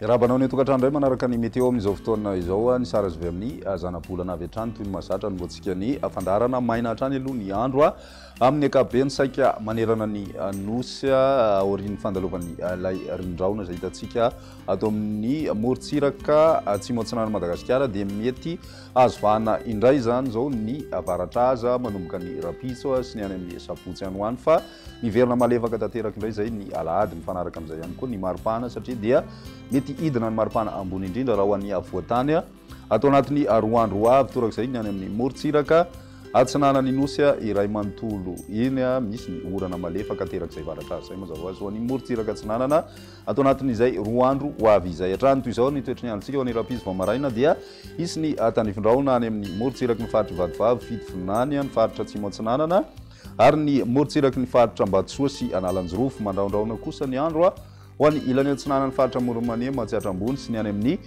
Miarahaba anao any an-tokantrano indray manaraka ny météo amin'izao fotoana izao. Ny sary azo avy amin'ny zanabolana avy hatrany toy ny mahazatra no antsika ny fandaharana. Maina hatrany aloha ny andro amin'ny ankapobeny saika manerana ny nosy aorian'ny fandalovan'ilay rindraona izay hitantsika ato amin'ny morontsiraka atsimo atsinanan'i Madagasikara dia mety azo vahana indray izany izao ny avaratraza manomboka ny rahampitso sy ny any amin'ny sabotsy any ho any fa Miverina malefaka tanteraka indray izay ny alahady, mifanaraka amin'izay ihany koa ny maripana satria dia mety hidina ny maripana ambony indrindra raha ho an'ny afovoan-tany ato anatin'ny roa andro ho avy, torak'izay ny any amin'ny morontsiraka atsinanan'ny Nosy iray manontolo iny, misy ny orana malefaka aterak'izay varatra azy izay mazava ho azy ho an'ny morontsiraka atsinanana ato anatin'izay roa andro ho avy izay hatrany. Toy izao ny toetry ny androntsika ho an'ny rahampitso vao maraina dia hisy ny tandrifindrahona any amin'ny morontsiraky ny faritr'i Vatovavy, Fitovinany, ny faritra Atsimo Atsinanana, Ary ny morontsiraky ny faritra Ambatosoa sy Analanjirofo. Mandrahondrahona kosa ny andro ho an'ny ilany atsinanan'ny faritra Amoron'i Mania, Matsiatra Ambony sy ny any amin'ny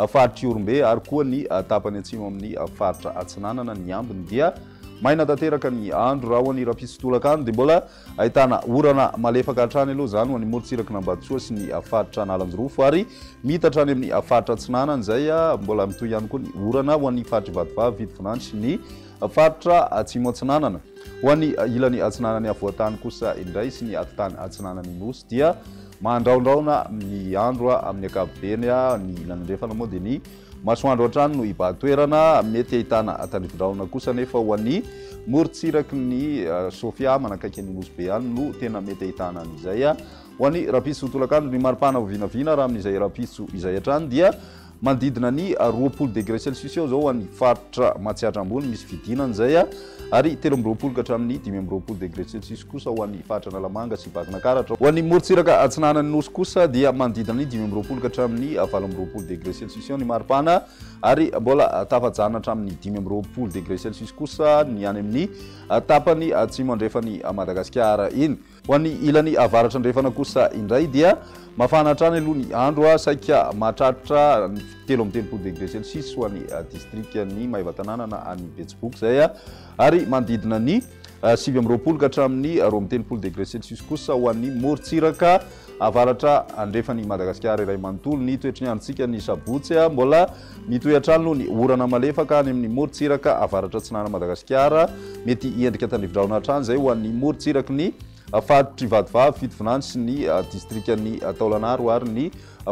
faritr'i Ihorombe ary koa ny tapany atsimo amin'ny faritra Atsinanana. Ny ambiny dia maina tanteraka ny andro. Raha ho an'ny rahampitso tolakandro dia mbola ahitana orana malefaka hatrany aloha izany ho an'ny morontsirak'Ambatosoa sy ny faritra Analanjirofo ary miitatra any amin'ny faritra Atsinanana izay mbola mitohy ihany koa ny orana ho an'ny faritr'i Vatovavy, Fitovinany sy ny Faritra Atsimo Atsinanana. Ho an'ny ilany atsinanan'ny afovoan-tany kosa indray sy ny atitany atsinanan'ny Nosy dia mandrahondrahona ny andro amin'ny ankapobeny. Ny ilany andrefana moa dia ny masoandro hatrany no hibahan-toerana. Mety ahitana tandrifin-drahona kosa anefa ho an'ny morontsiraky ny Sofia manakaiky an'i Nosy Be any no tena mety ahitana an'izay. Ho an'ny rahampitso tolakandro, ny maripana ho vinavina raha amin'izay rahampitso izay hatrany dia Manodidina ny 20 degré celsius eo izao ho an'ny faritra Matsiatra Ambony, misy fidinana izay, ary 23 ka hatramin'ny 25 degré celsius kosa ho an'ny faritra Analamanga sy Vakinankaratra. Ho an'ny morontsiraka atsinanan'ny Nosy kosa dia manodidina ny 25 ka hatramin'ny 28 degré celsius eo ny maripana, ary mbola tafajanona hatramin'ny 25 degré celsius kosa ny any amin'ny tapany atsimo andrefan'i Madagasikara iny. Ho an'ny ilany avaratra andrefana kosa indray dia mafana hatrany aloha ny andro, saika mahatratra 33 degré celsius ho an'ny distrikan'i Maevatanàna na any Betsiboka izay, ary manodidina ny 29 ka hatramin'ny 32 degré celsius kosa ho an'ny morontsiraka avaratra andrefan'i Madagasikara iray manontolo. Ny toetry ny androntsika ny sabotsy, mbola mitohy hatrany aloha ny orana malefaka any amin'ny morontsiraka avaratra atsinanan'i Madagasikara. Mety hiendrika tandrifindrahona hatrany izay ho an'ny morontsiraky ny faritr'i Vatovavy, Fitovinany sy ny distrikan'i Taolagnaro ary ny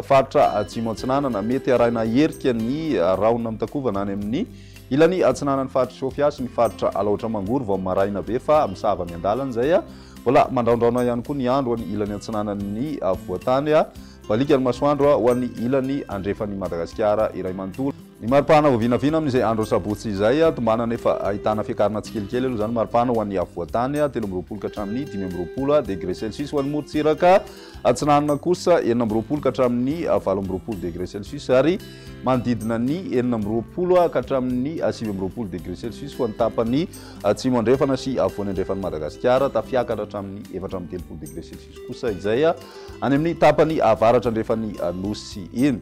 faritra Atsimo Atsinanana. Mety harahina herika ny rahona mitakovana any amin'ny ilany atsinanan'ny faritr'i Sofia sy ny faritra Alaotra Mangoro vao maraina be fa misava miandalana izay. Mbola mandrahondrahona ihany koa ny andro any ilany atsinanan'ny afovoan-tany. Baliaka ny masoandro ho an'ny ilany andrefan'i Madagasikara iray manontolo. Ny maripana vao vinavina amin'izay andro sabotsy izay, tombanana efa ahitana fiakarana tsikelikely aloha izany maripana ho an'ny afovoan-tany, 23 ka hatramin'ny 25 degré celsius, ho an'ny morontsiraka atsinanana kosa 26 ka hatramin'ny 28 degré celsius ary manodidina ny 26 ka hatramin'ny 29 degré celsius ho an'ny tapany atsimo andrefana sy afovoany andrefan'i Madagasikara, tafiakatra hatramin'ny 34 degré celsius kosa izay any amin'ny tapany avaratra andrefan'ny Nosy iny.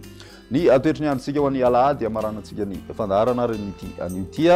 Ny toetry ny androntsika ho an'ny alahady hamaranantsika ny fandaharana ary amin'ity anio ity.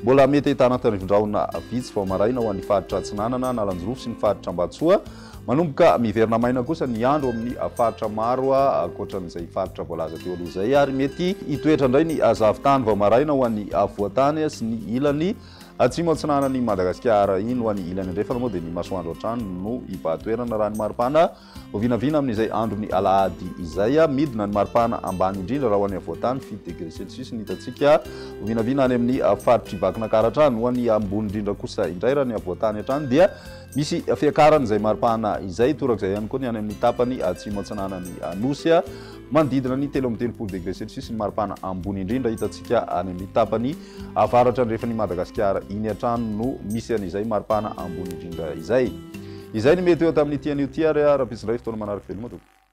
Mbola mety ahitana tandrifindrahona vitsy vao maraina ho an'ny faritra Atsinanana, Analanjirofo sy ny faritra Ambatosoa. Manomboka miverina maina kosa ny andro amin'ny faritra maro ankoatran'izay faritra voalaza teo aloha izay ary mety hitoetra indray ny zavon-tany vao maraina ho an'ny afovoan-tany sy ny ilany atsimo atsinanan'i Madagasikara iny. Ho an'ny ilany andrefana moa dia ny masoandro hatrany no hibahan-toerana raha ny maripana ho vinavina amin'izay andron'ny alahady izay. Midina ny maripana ambany indrindra raha ho an'ny afovoan-tany, 7 degré celsius ny hitantsika ho vinavina any amin'ny faritr'i Vakinankaratra any. Ho an'ny ambony indrindra kosa indray raha ny afovoan-tany hatrany dia misy fiakarana izay maripana izay. Torak'izay ihany koa ny any amin'ny tapany atsimo atsinanan'ny Nosy. Manodidina ny 33 degré celsius ny maripana ambony indrindra hitantsika any amin'ny tapany avaratra andrefan'i Madagasikara iny hatrany no misy an'izay maripana ambony indrindra izay. Izay ny mety eo tamin'ity anio ity ary rahampitso indray fotoana manaraka veloma tompoko.